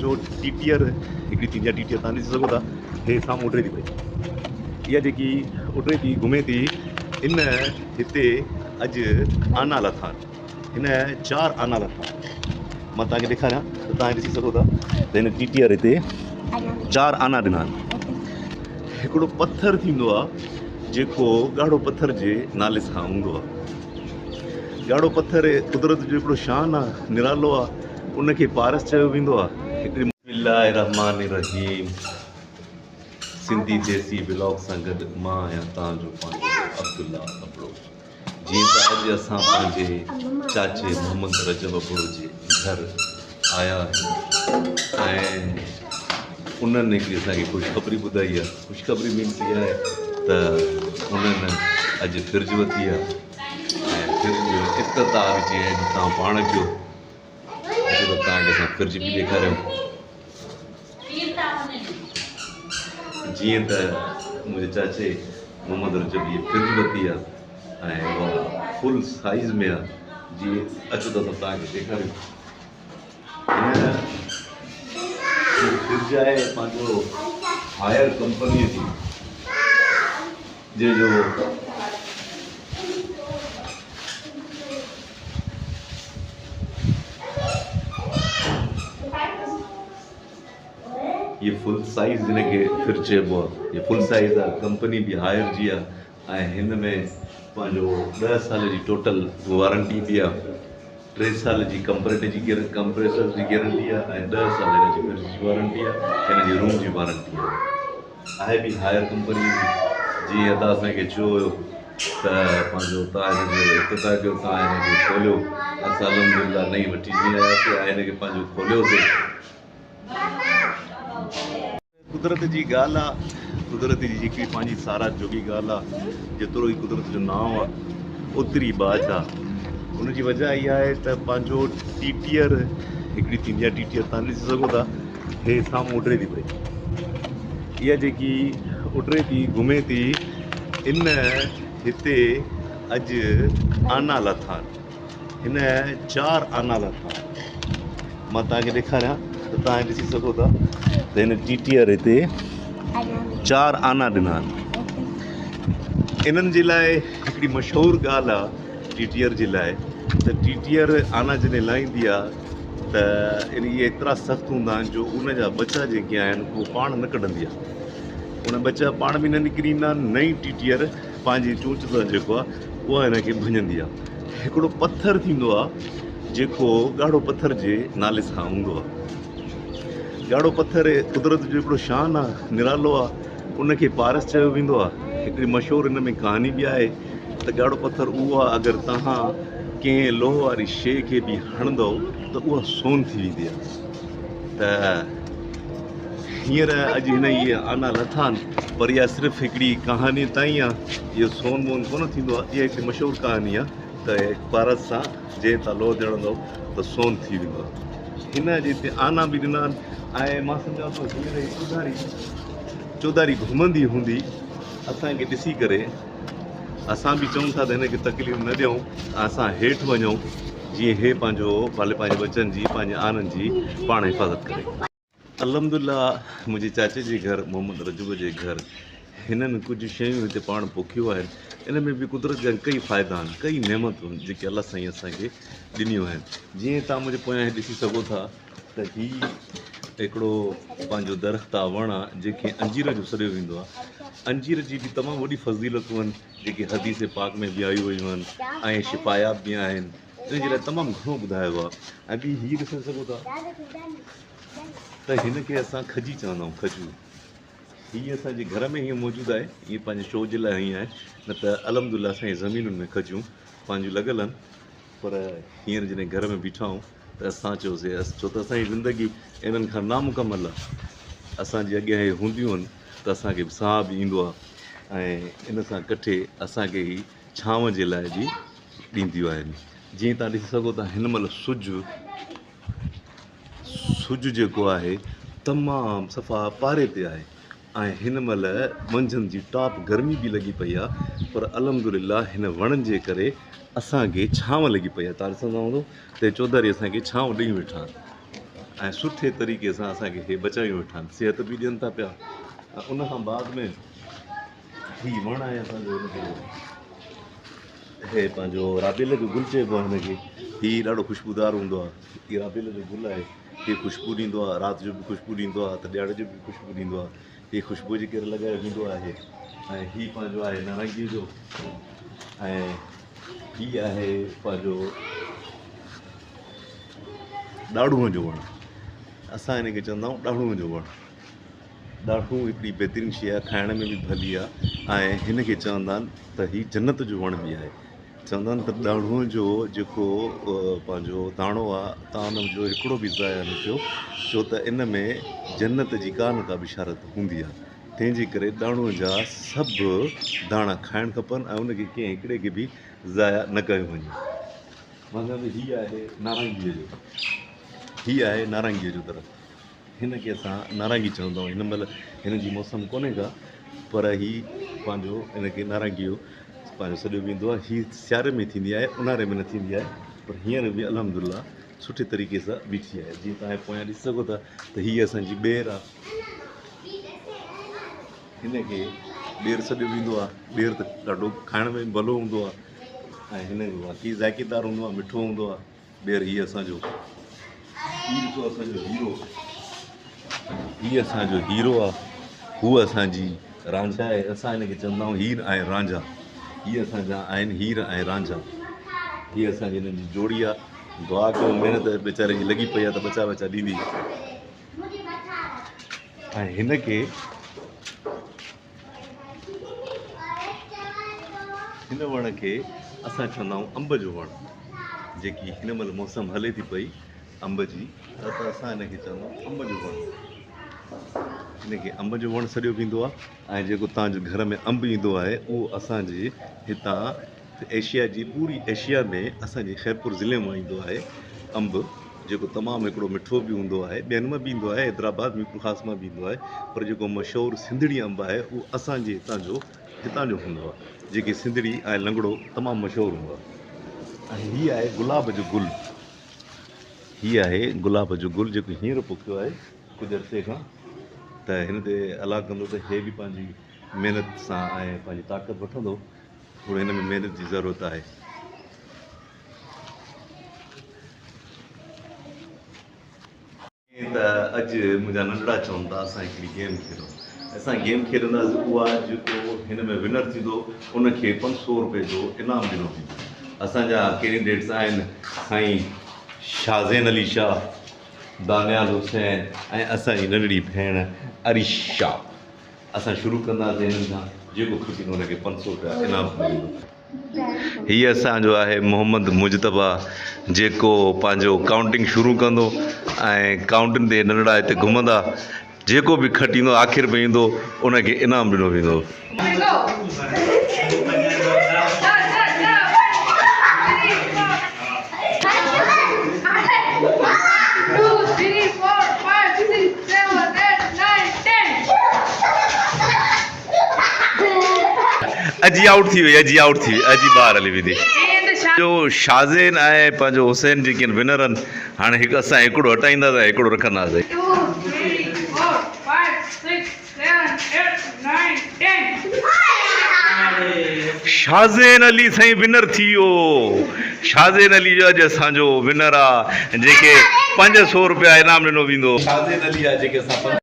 پنهنجو ٽيٽيئر هڪڙي ٿيندي آهي ٽيٽيئر تان ڏسي سگهو ٿا هي سامهون اڏري ٿي پئي اها جيڪي اڏري ٿي گهمي ٿي ان هتي اڄ آنا لٿا آهن هن چار آنا لٿا آهن مان توهان کي ڏيکاريان ته توهان ڏسي سگهو ٿا ته هن ٽيٽيئر هتي چار آنا ڏنا آهن. هڪڙو پٿر ٿيندو آهي جيڪو ڳاڙهو پٿر جي نالي سان هوندو آهي. ڳاڙهو پٿر قدرت جو هڪڙو شان آهي، نرالو آهي، ان کي پارس چيو ويندو آهي. هڪڙي. بسم الله الرحمٰن الرحيم سنڌي ديسي ولاگ سان گڏ مان آهيان توهان جو پنهنجو عبدالله ابڙو. جيئن ته اڄ اسان پنهنجي چاچي محمد رجب ابڙو جي گهر آيا آهيون ۽ انهن هڪڙي اسان کي خوشخبري ٻڌائي آهي خوشخبري مينس اها آهي ته انهن اڄ فرج ورتي آهي ۽ فرج جو افتتاح به جيئن اڄ توهان پاڻ ڪيو اچو ته توهان کي اسان فرج به ڏيکاريون. جيئن ته منهنجي چاچي محمد رجب هيء فرج ورتي آ ۽ اها فل سائيز ۾ آ جيئن اچو ته اسان توهان کي ڏيکاريون هن هي فرج آهي پنهنجو هائر ڪمپنيء جي جنهن جو هي فل سائيز هن کي فرج چئبو آهي هي فل سائيز آهي ڪمپني به هائر جي آهي ۽ هن ۾ پنهنجو ڏهه سال جي ٽوٽل وارنٽي به آهي ٽي سال جي ڪمپريٽ جي ڪمپريسر جي گيرنٽي آهي ۽ ڏهه سال هن جي فرج جي وارنٽي آهي هن جي روم جي وارنٽي آهي آهي به هائر ڪمپني جي جيئن ادا اسان کي چيو هيو ته پنهنجو تان هن جو افتتاح ڪيو تان هن کي کوليو اسان الحمدلله نئين وٺي جيئن آياسي ۽ هن کي پنهنجو کوليوسي. قدرت جي ڳالهه آ قدرت جي جيڪي پنهنجي ساراهه جوڳي ڳالهه آ جيترو ئي قدرت جو نانء آ اوتري ٻاجهه آ ان جي وجه اها آهي ته پنهنجو ٽيٽيئر هڪڙي ٿيندي آ ٽيٽيئر تان ڏسي سگهو ٿا هي سامهون اڏري ٿي پئي. اها جيڪي اڏري ٿي گهمي ٿي ان هتي اڄ آنا لٿا آهن. هن چار آنا لٿا آهن. مان توهان کي ڏيکاريان ته توهان ڏسي سگهو ٿا ته هن ٽيٽيئر هتي چار آنا ڏنا آهن. انهن جي لاء هڪڙي مشهور ڳالهه آهي ٽيٽيئر جي لاء ته ٽيٽيئر آنا جڏهن لاهيندي آهي ته اهي ايترا سخت هوندا آهن جو ان جا ٻچا جيڪي آهن اهو پاڻ نه ڪڍندي آهي ان ٻچا پاڻ به نه نڪري ايندا آهن نه ئي ٽيٽيئر پنهنجي چونچ سان جيڪو آهي اها هن کي ڀڃندي آهي هڪڙو پٿر ٿيندو آهي جيڪو ڳاڙهو پٿر جي نالي سان هوندو آهي ڳاڙهو پٿر قدرت جو هڪڙو شان آهي نرالو آهي ان کي پارس چيو ويندو آهي هڪڙي مشهور ان ۾ ڪهاڻي به آهي ته ڳاڙهو پٿر اهو آهي اگر توهان ڪنهن لوهه واري شيء کي به هڻندؤ ته اها سون ٿي ويندي آهي ته هينئر اڄ هن اهي آنا لٿا آهن پر اها صرف هڪڙي ڪهاڻي تائين آهي اهو سون وون ڪونه ٿيندو آهي اها هڪڙي مشهور ڪهاڻي آهي ته پارس سان جنهن تان لوهه تي هڻندؤ ته سون ٿي ويندو آهي هن اڄ هتي آنا به ڏنا آهن ۽ مان سمجهان ٿو هينئر هي چوڌاري چوڌاري گهمندي هوندي اسان کي ڏسي ڪري اسان به چئون ٿا ته هن کي تڪليف نه ڏيون اسان هيٺ وڃون جيئن هي پنهنجو ڀلي پنهنجي ٻچن جي پنهنجي آنن جي پاڻ حفاظت ڪري. الحمدلله منهنجي چاچي جي گهر محمد رجب جي گهر هنن ڪجهه شيون هتي پاڻ پوکيون آهن ان ۾ به قدرت جا ڪئي فائدا آهن ڪئي نعمتون آهن جيڪي الله سائين اسان کي ڏنيون آهن جيئن توهان منهنجي پويان هي ڏسي سگهو ٿا ته هي هڪڙو پنهنجو درخت آ وڻ آ جنهن کي انجير جو سڏيو ويندو آ انجير جي به تمام وڏي فضيلتون آهن جيڪي حديث پاڪ ۾ به آيون ويون آهن ۽ شفاياب به آهن ان جي لاء تمام گهڻو ٻڌايو آ ۽ ٻي هي ڏسي سگهو ٿا ته هن کي اسان کجي چوندا آهيون کجور هي اسان جي گهر ۾ هيئن موجود آهي هي پنهنجي شو جي لاء هنئي آهي نه ته الحمد لله اسان جي زمينن ۾ کجيون پنهنجون لڳل آهن پر هينئر جڏهن گهر ۾ بيٺا آهيون ته اسان چيوسي ڇو ته اسان جي زندگي انهن کان نامڪمل آهي اسان جي اڳيان هي هونديون آهن ته اسان کي ساهه به ايندو آهي ۽ ان سان ڪٺي اسان کي هي ڇانو جي لاء به ڏينديون آهن جيئن تان ڏسي سگهو ٿا هن مهل سج سج جيڪو آهي تمام صفا پاري تي آهي ۽ هن مهل منجهند جي ٽاپ گرمي به لڳي پئي آهي پر الحمدلله هن وڻن جي ڪري اسان کي ڇانو لڳي پئي آهي تان ڏسندا هوندو ته چوڌاري اسان کي ڇانو ڏئي ويٺا آهن ۽ سٺي طريقي سان اسان کي هي بچايون ويٺا آهن صحت به ڏين ٿا پيا ۽ ان کان بعد ۾ هي وڻ آهي اسان جو هن کي هي پنهنجو رابيل جو گل چئبو آهي هن کي هي ڏاڍو خوشبودار هوندو آهي هي رابيل جو گل آهي هي خوشبو ڏيندو آهي رات جو به خوشبو ڏيندو آهي ته ڏياڙي جو به خوشبو ڏيندو آهي هي خوشبو جي ڪري لڳايو ويندو آهي ۽ هي پنهنجو آهي نارنگي جو ۽ هي آهي پنهنجو ڏاڙهونء جو وڻ. اسان هن کي چوندا آهيون ڏاڙهونء جو وڻ. ڏاڙهون هڪڙي بهترين شيء آهي، کائڻ ۾ به ڀلي آهي ۽ هن کي چوندا آهن ته هي جنت جو وڻ به آهي. چوندا آهن ته ڏاڙهونء جو جيڪو پنهنجو داڻو آهي تان ان جو هڪڙو به ضايع نه ٿيو ڇو ته ان ۾ جنت جي ڪا نه ڪا بشارت هوندي آهي. تنهن جي ڪري ڏاڙهونء جا سڀ داڻا کائڻ کپن ۽ ان کي ڪنهن هڪڙي کي به ضايع نه ڪيو وڃي. مطلب هي آهي نارنگيء جو هي آهي نارنگيء جو درخت هن کي اسان نارنگي چوندا آهيون هن مهل هن جي موسم ڪونهي ڪا پر هي پنهنجو هن کي نارنگي جو پنهنجو سڏيو ويندو آهي هي سياري ۾ ٿيندي آهي اونهاري ۾ نه ٿيندي آهي پر هينئر به الحمد لله سٺي طريقي سان بيٺي آهي جيئن توهان پويان ڏسي سگهو ٿا ته هي اسانجي ٻير آهي هن کي ٻير سڏيو ويندو آهي ٻير ته ڏاڍو کائڻ ۾ ڀلو هوندو آهي ۽ هن جو واقعي ذائقيدار هوندو آهي مٺو هوندو آهي ٻير هي اسان جو هي ڏسو اسان جو هيرو هي اسان جو هيرو آهي هو اسان جي رانجها آهي اسان هن کي چوندا آهيون هير ۽ رانجها هي اسان جا آهن هير ۽ رانجها هي اسان جي هنن جي جوڙي آهي دعا ڪيو محنت ويچاري جي لڳي پئي آهي ته ٻچا ٻچا ڏيندي ۽ هن کي هن وڻ کي اسان چوندا آهيون انب جو وڻ جيڪي هن مهل موسم هلي ٿي پئي انب جي ته اسان هن کي چوندا آهيون انب جو وڻ هن کي انب جو وڻ سڏيو ويندو آهي ۽ جيڪو توهان جي گهر ۾ انب ايندو آهي اهو اسان جي هتان ايشيا جي پوري ايشيا ۾ اسان جي خيرپور ضلعي مان ايندو آهي انب جيڪو تمام هڪڙو مٺو به هوندو آهي ٻين مان به ايندو آهي حيدرآباد ميرپورخاص مان به ايندو آهي پر جيڪو مشهور سنڌڙي انب آهي اهو اسان جي هتان جو هتان جو هوندو آهي جيڪي سنڌڙي ۽ لنگڙو تمام مشهور هوندو آهي ۽ هي آهي گلاب جو گل هي آهي گلاب جو گل جيڪو هينئر پوکيو آهي ڪجهه عرصي کان ته هن تي الله ڪندو ته هي به پنهنجي محنت سان ۽ پنهنجي طاقت وٺندو ٿورو هن ۾ محنت جي ضرورت آهي. ته اڄ منهنجا ننڍڙا چون ٿا اسان هڪڙي گيم کيڏون اسان گيم کيڏنداسين اها جيڪو هن ۾ ونر ٿيندو ان کي 500 روپيه جو انعام ڏنو ويندو اسان جا ڪينڊيڊيٽس آهن سائين شاهزين علي شاهه دانيال حسين ۽ اسان جي ننڍڙي ڀيڻ اريشا اسان شروع ڪنداسين هنن کان جيڪو کٽيندو ان کي 500 روپيا انعام ڏنو ويندو. هي اسان جو آهي محمد مجتبيٰ جيڪو پنهنجو ڪائونٽنگ شروع ڪندو ۽ ڪائونٽنگ تي ننڍڙا هتي گهمندا جيڪو به کٽيندو آخر ۾ ايندو ان کي انعام ڏنو ويندو. اجي آئوٽ ٿي وئي اجي آئوٽ ٿي وئي اجي ٻاهر هلي ويندي جو شازين ۽ پنهنجو حسين جيڪي آهن ونر آهن هاڻي هڪ اسان هڪڙو هٽائينداسين ۽ هڪڙو رکنداسين. شازين علي سائين ونر ٿي ويو شازين علي جو اڄ اسان جو ونر آ جنهن کي 500 روپيا انعام ڏنو ويندو. شازين علي آ جيڪي اسان.